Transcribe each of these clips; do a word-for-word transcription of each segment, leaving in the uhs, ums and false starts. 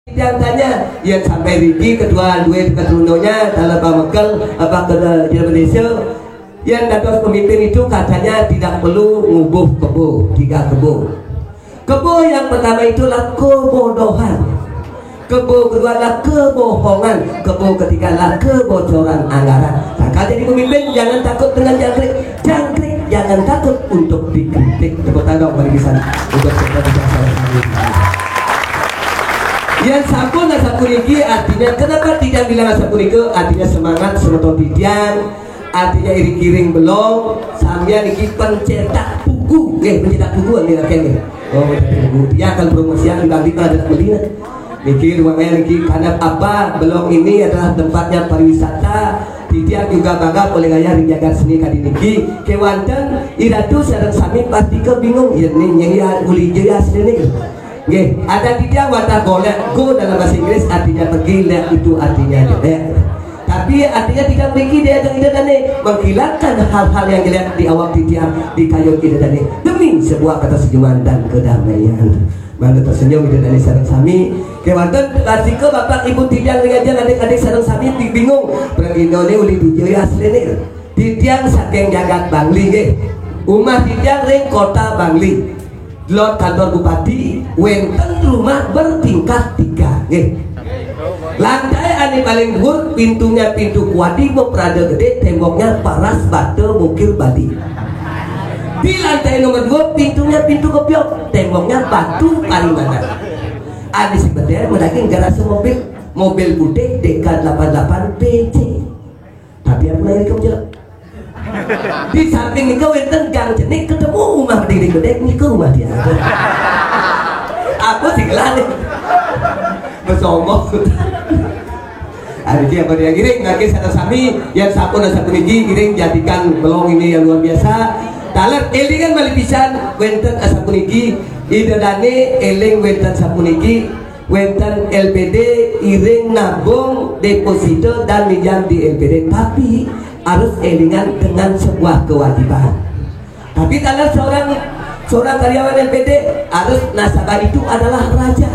Yang tanya, yang sampai riki ketua dua keturunannya, kalau Pak Mekel, apa ke Jawa Malaysia, yang dados pemimpin itu katanya tidak perlu ngubuh kebo, tiga kebo. Kebo yang pertama itulah kebodohan. Kebo kedua adalah kebohongan. Kebo ketiga adalah kebocoran anggaran. Nah, kalau jadi pemimpin, jangan takut dengan jangkrik. Jangkrik, jangan takut untuk dikritik. Tepuk tangan dong bagi bisa untuk kita bisa sama-sama. Yang sampun asapunika artinya, kenapa tidak bilang asapunika? Artinya semangat semeton titiang, artinya iring-iring belong, sambil niki pencetak buku, nggih, pencetak buku nggih, nggih. Oh, pencetak buku. Ya, kalau promosian juga kita ada beli. Niki ruangnya niki karena apa? Belong ini adalah tempatnya pariwisata. Titiang juga bangga oleh gaya ring jagat seni kadi niki. Kewanten iratu sareng sami pasti kebingung. Ya, nih, yang ya uli jaya seni. Nggih, ada titiang wantah golek, go dalam bahasa Inggris artinya pergi, lek itu artinya jelek. Tapi artinya tidak memiliki daya jang ida dane menghilangkan hal-hal yang jelek di awak titiang, di kayun ida dane demi sebuah ketersenyuman dan kedamaian. Mangga tersenyum ida dane sareng sami. Kewanten lasika bapak ibu titiang ring ajeng adik-adik sareng sami bingung. Pragina ne uli dija ya asline. Titiang saking jagat Bangli nggih. Umah titiang ring kota Bangli. Delod kantor bupati, wenten rumah bertingkat tiga, nggih. Lantai ane paling dhuwur, pintunya pintu kuadi, beprada gede, temboknya paras bata bukir badi. Di lantai nomor dua, pintunya pintu kepiok, temboknya batu parimanan. Ane sing bedel medaging garasi mobil, mobil putih D K delapan delapan P C. Tapi aku nanya ke jelek. Di samping nika wenten gang jenik, ketemu rumah berdiri gede, nika rumah dia. Aku sih gelane. Besombong. Ada dia pada yang iring, lagi sana sami, yang sampun dan sampun niki iring jadikan belong ini yang luar biasa. Taler elingan malih pisan wenten asapuniki, ida dane eling wenten sapuniki, wenten L P D, iring nabung deposito dan minjam di L P D, tapi harus elingan dengan sebuah kewajiban. Tapi kalau seorang seorang karyawan L P D, harus nasabah itu adalah raja.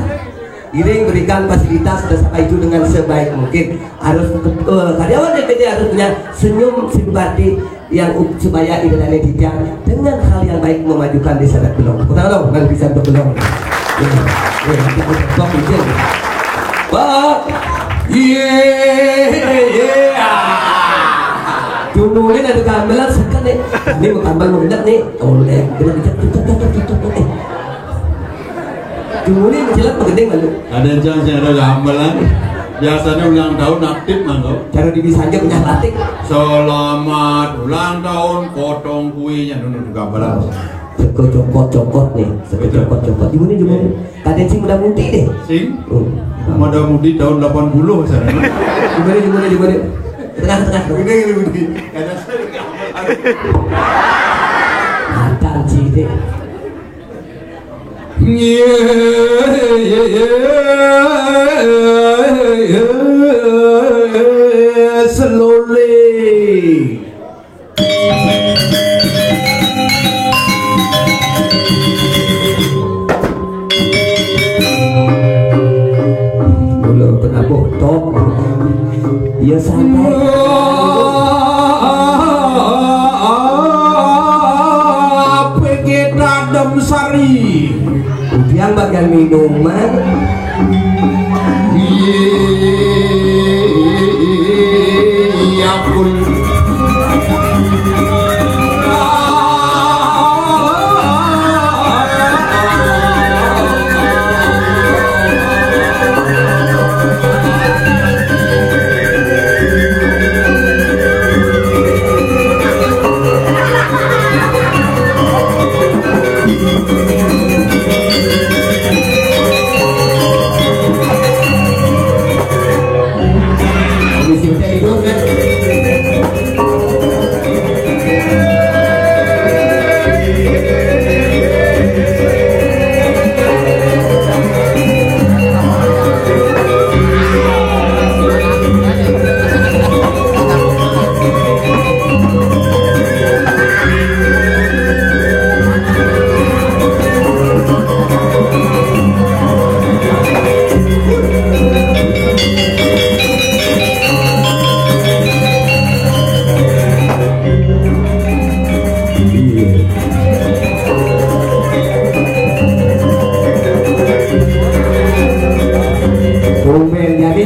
Iring berikan fasilitas nasabah itu dengan sebaik mungkin. Harus eh, karyawan L P D harus punya senyum simpati yang u- supaya ida dane titiang dengan hal yang baik memajukan desa dan belong. Tepuk tangan dong, bagi bisa untuk belong. Ya, ya, nanti aku tepuk izin. Wah, iya, iya. Tumulin ada gamelan seket nih. Ini mau tambal mau gendek nih. Oleh, gendek, gendek, gendek, gendek, gendek, gendek. Tumulin menjelat begending lalu. Ada yang saya ada gamelan. Biasanya ulang tahun aktif mangga. Cara di bisa aja punya batik. Selamat ulang tahun, potong kuenya, nunu gamelan. Seko cokot-cokot nih, seko cokot-cokot. Gimana, gimana? Kadang sih muda muti deh. Sing? Oh. Muda muti tahun delapan puluh sana. Gimana, gimana, gimana? Tengah-tengah. Gini, gini, gini. Kadang saya gamelan. Kadang sih deh. Slowly. Mula penabuh tok. Ya santai. P G Tadem Sari. Udiang bagian minuman. Iya pun.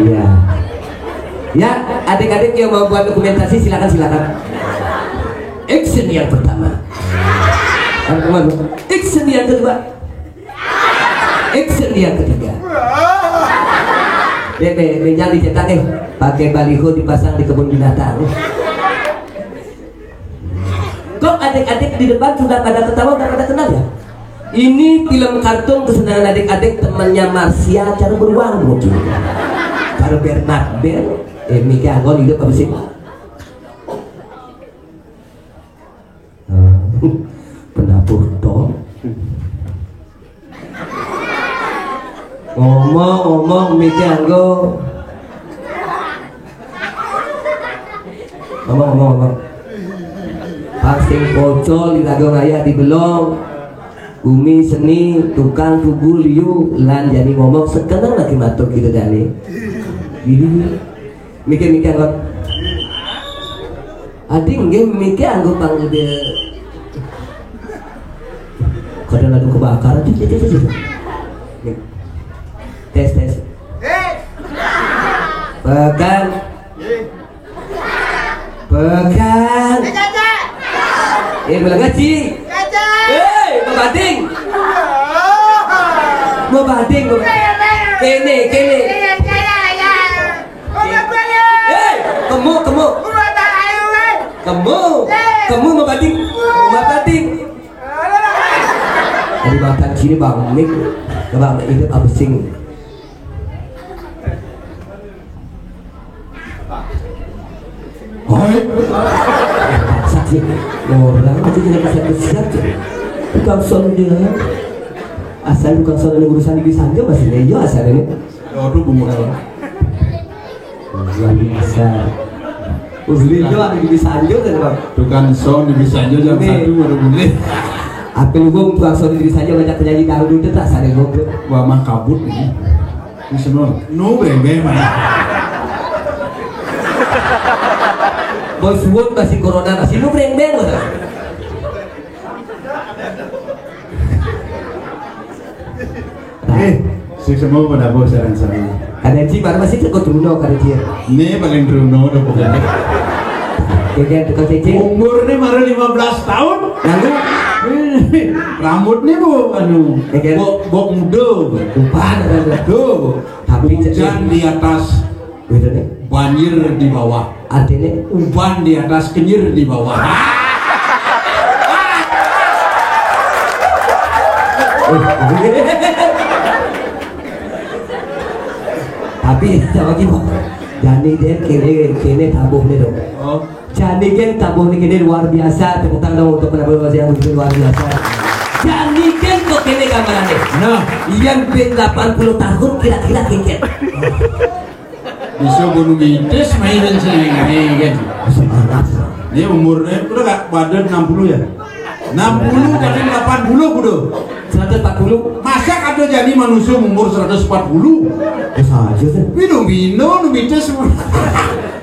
Iya. Ya, adik-adik yang mau buat dokumentasi, silakan, silakan. Action yang pertama. Yang pertama, action yang kedua. Action yang ketiga. Dek, dek, dek, jangan dicetak, eh. Pakai baliho dipasang di kebun binatang. Kok adik-adik di depan sudah pada ketawa, udah pada kenal ya? Ini film kartun kesenangan adik-adik, temannya Marsha, cara beruang mungkin. Cara Bernard Bern, eh, Miki Anggon hidup apa sih? Eh, pendapuh tong. Ngomong-ngomong, Miki Anggo. Ngomong-ngomong, ngomong. Pang sing pocol di Lagong Ayah di Belong. Bumi seni, tukang tugu liu, lan jani ngomong sekeneng lagi matur kita jani. Ini mikir-mikir kan. Adi nggih mikir anggo pang dia. Kadang ada kebakaran. Cik, cik, cik, cik. Nih. Tes, tes. Pekan. Pekan. Eh, bilang ngaji. Eh, mau banding. Mau banding, mau banding. Kene, kene. Eh, kemu, kemu. Kemu. Kemu mau banding. Mau banding. Tadi makan sini bang, Mik. Coba itu apa sing? Hoi. Paksa sih. Orang itu tidak bisa besar tuh. Tukang son dia. Asal tukang son ada urusan di Sanjo masih leyo asal ini. Aduh, bunga. Luar biasa. Beliau ada di Sanjo kan, Bang? Tukang son di Sanjo jam Ini. Satu baru mulai. Apa lu, Bang, tukang son di Sanjo banyak penyanyi dangdut itu tak sadar gua. Wah, mah kabut ini. Ini semua. Nu breng-breng mana? Bos Won masih corona, masih nu breng-breng mana? Eh, sing semua pada bos sareng sami. Kada ci, baru masih cekot runo kada ci. Ini paling runo udah bukan. Kaya tukang cicing. Umurnya baru lima belas tahun. Lalu? Rambutnya bu, anu, Kaya bok, bok muda. Upan ada. Tuh. Tapi Hujan cicing. Di atas. Gitu nih. Banjir di bawah. Artinya? Uban di atas, kenyir di bawah. Tapi sama gimana? Jani dia kene kene tabuh nih dong. Oh. Jani kan tabuh nih kene luar biasa. Tepuk tangan dong untuk penampilan yang begitu luar biasa. Jani kan kok kene gambarannya. Nah, yang ben delapan puluh tahun kira-kira kengket. Bisa bunuh mitis main sini kan. Semangat. Ini umurnya udah gak pada enam puluh ya? Enam puluh pada delapan puluh kudu. Seratus empat puluh. Masa ada jadi manusia umur seratus empat puluh? Bisa aja sih. Bino-bino nu mitis.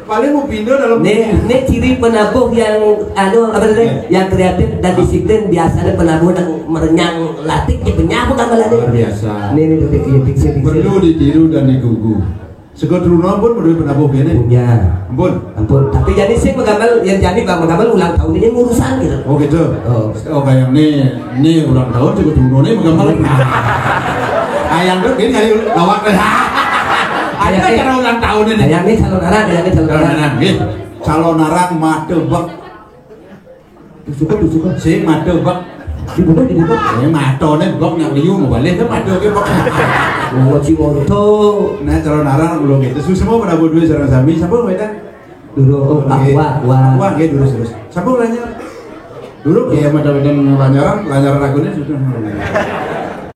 Paling mau pindah dalam Nih, nih ciri penabuh yang anu apa tadi? Yang kreatif dan disiplin. Biasanya penabuh yang merenyang latih ya penyapu kan malah nih. Luar biasa. Nih nih nih nih nih. Perlu ditiru dan digugu. Sego Truno pun perlu penabuh gini. Punya. Ampun. Ampun, tapi jadi sih menggambar yang jadi bang menggambar ulang tahun ini ngurusan gitu. Oh gitu. Oh. Oh kayak nih, nih ulang tahun Sego Truno nih menggambar. Ayang tuh gini kali lawak deh. Ada acara ulang tahun ini. Kayak nih calon anak, kayak nih calon Calon anak. anak, nggih. Calon anak mate bek. Suka, suka. Sing mate bek. Dibuka, dibuka. Ini matone bek nak liu mau balik ke mate ke bek. Oh, Cimoto. Nah, calon anak belum gitu. Susah mau pada bodoh sareng sami. Siapa mau itu? Dulu, oh, aqua, aqua. Wah, gitu terus terus. Siapa lanyar? Dulu ya mata dengan lanyaran, lanyaran aku ini sudah.